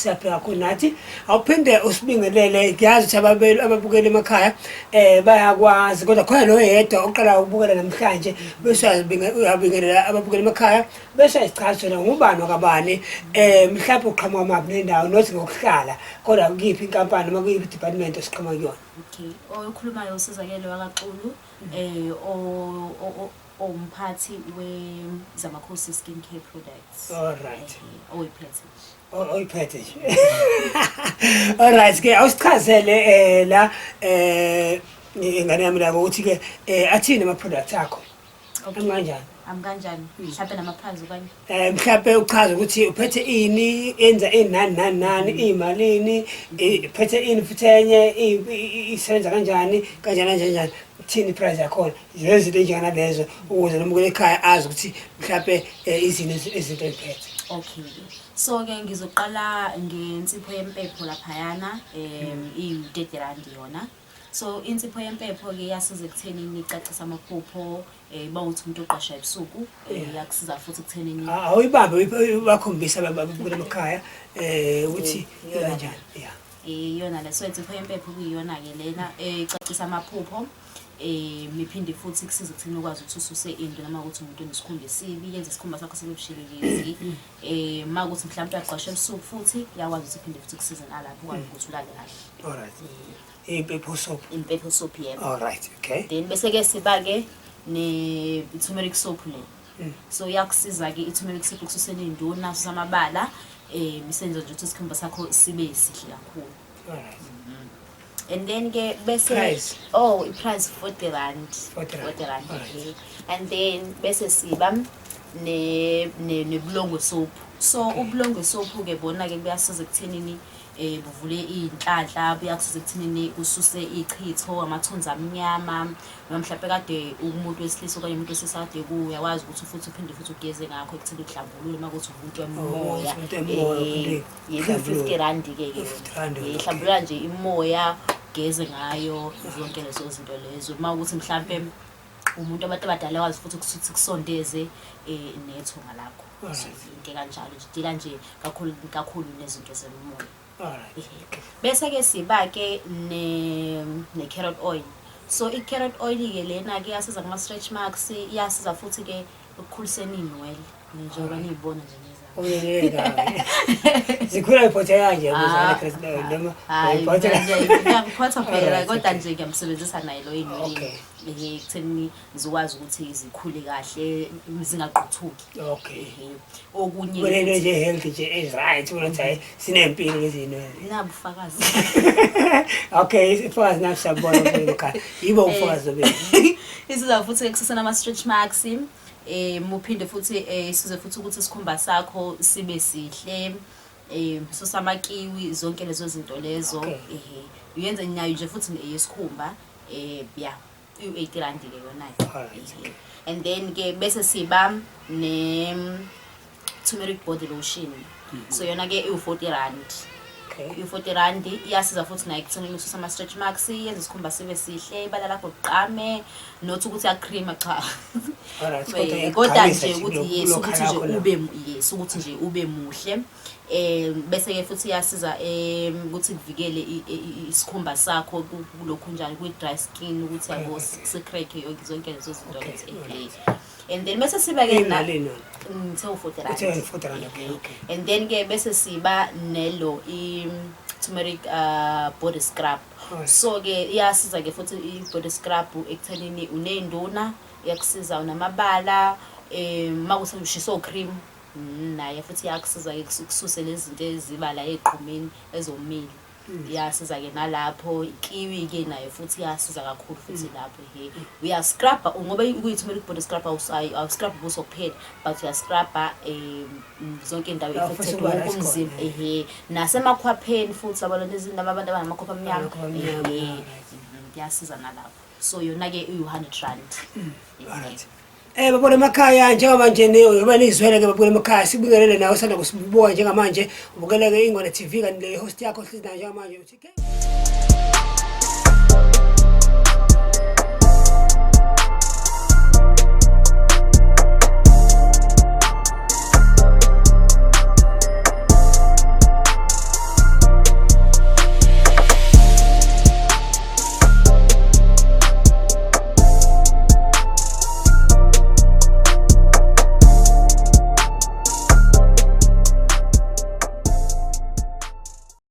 Siyabheka kakhulu nathi. Awuphinde usibingelele, ngiyazi ukuthi ababukeli emakhaya bayakwazi, kodwa khona lo yedwa oqala ukubukela namhlanje, bese uyabingelela ababukeli emakhaya, bese uyazichaza wena ngubani wakabani, mhlawumbe uqhamuka maphi nendawo, not ngokuhlala kodwa kuyiphi inkampani noma kuyiphi department osiqhamuka kuyona. Okay, okhulumayo uSizakele wakaXulu, owumphathi weZamakhosi Skin Care Products. All right. Oyiphethe nje. Oyiphethe nje. All right ke, awusichazele la ingane yami la ukuthi ke athini ama products akho. Okay. Kanjani? Ami kanjani? Mhlawumbe nama-price okanye? Mhlawumbe uchaze ukuthi uphethe ini, enza ini, nani nani nani, iyimalini, uphethe ini futhi enye isebenza kanjani, kanjani kanjani kanjani. Ithini price yakhona? Lezo zinto enjenganalezo ukuze nomukele ekhaya azi ukuthi mhlawumbe izini izinto eziphethe. Okay. So ke ngizoqala ngensipho yempepho laphayana, iyi-30 rand yona. So insipho yempepho ke iyasiza ekuthenini icacise amaphupho, bawuthi umuntu oqasha ebusuku, iyakusiza futhi ekuthenini Awuyibambe bakhombisa ababukela emakhaya ukuthi kanjani. Yeah. Iyona le, so insipho yempepho kuyiyona ke lena ecacisa amaphupho. Iphinde futhi kusiza ekutheni ukwazi ukuthi ususe into noma ukuthi umuntu onesikhumba esibi, yenze isikhumba sakho sibe bushelelezi. Uma ukuthi mhlawumbe uyaqwasha ebusuku futhi iyakwazi ukuthi iphinde futhi kusize nalapho ukwazi ukuthi ulale kahle. All right. Impepho soap. Impepho soap, yebo. All right, okay. Then bese ke siba ke ne turmeric soap le. So iyakusiza ke i-turmeric soap ukususela iy'nduna, susa amabala, isenza nje ukuthi isikhumba sakho sibe sihle kakhulu. All right. And then ke bese Price? Oh, i-price 40 rand. 40 rand. 40 rand. All right. Okay. And then bese siba ne nebulongwe soap. So ubulongwe soap ke bona ke kuyasiza ekuthenini buvule iy'nhlanhla, buyakusiza ekuthenini ususe ichitho, amathunzi amnyama, noma mhlawumbe kade umuntu wesilisa okanye umuntu wesilisa kade uyakwazi ukuthi futhi uphinde futhi ugeze ngakho ekutheni uhlambulule uma kuthi umuntu wemoya. Oh, umuntu wemoya, uphinde Yebo, 50 rand ke ke. 50 rand, Yebo, ihlambulula nje imoya, ugeze ngayo zonke lezo zinto lezo. Uma ukuthi mhlambe umuntu abantu abadala wazi futhi ukuthi kusondeze nethonga lakho. So into kanjalo nje, dila nje kakhulu kakhulu nezinto zemoya. All right. Bese ke siba ke ne carrot oil. So i carrot oil ke lena ke iyasiza kuma stretch marks, iyasiza futhi ke ekukhuliseni inwele njengoba niyibona nje neza. Uyeke. Zikhula iphothe kanje Ah, kuzala Chris noma hayi, iphothe. Ngiyakuphatha phela, Alright, kodwa okay. nje ngiyamsebenzisa naye lo inwele. Ekutheni zikwazi ukuthi zikhule kahle zingaqothuki. Okunye Kunento nje healthy nje is right ukuthi hayi sinempilo lezi inwele. Nabufakazi. Okay, ifakazi nathi siyabona ukuthi ekhaya. Yibo ubufakazi obethu. Isiza futhi ekususeni ama stretch marks. Muphinde futhi isize futhi ukuthi isikhumba sakho sibe sihle. Susa amakiwi, zonke lezo zinto lezo. Uyenze nayo nje futhi yesikhumba. Yeah, u-80 rand ke yona ke. Alright, okay. And then ke bese siba ne turmeric body lotion. So yona ke iwu-40 rand. Iwu-40 rand, iyasiza futhi nayo ekutheni ususa ama stretch marks, yenza isikhumba sibe sihle, ibala lakho liqame, not ukuthi ya-cream cha. Alright, kodwa Kodwa iyakugqamisa nje nje ukuthi yes, kulokhu ukuthi nje lakho la. ube yes, ukuthi nje ube muhle. Bese ke futhi iyasiza ukuthi kuvikele isikhumba sakho kulokhu njani kwi dry skin ukuthi yabo si-crack yonke zonke lezo zinto lezo. And then bese siba ke na Imalini yona? Ngithe u-40 rand. Uthe u-40 rand, okay, okay. And then ke bese siba nelo i turmeric body scrub. So ke iyasiza ke futhi i body scrub ekuthenini uney'nduna, iyakusiza unamabala, makuthi ushisa o-cream, naye futhi iyakusiza ke kususe lezi zinto eziba la ey'qhumeni ezomile. Iyasiza ke nalapho, ikiwi ke nayo futhi iyasiza kakhulu futhi lapho. Uyascrub ngoba kuyi-turmeric body scrub, awuscrub ubuso kuphela, but uyascrub zonke indawo La, affected, futhi kuba wonke right khona, umzimba, nasemakhwapheni futhi, yabona lezi laba abantu abanamakhwapha amnyama, Amakhwapha amnyama, right. Iyasiza nalapho. So yona ke iwu-100 rand. Alright. Babona emakhaya njengoba nje njengoba nizwele ke babona emakhaya, sibingelele nawe usanda kusibuka njengamanje, ubukele ke Ingwane TV kanti le host yakho hlezi nayo njengamanje uthi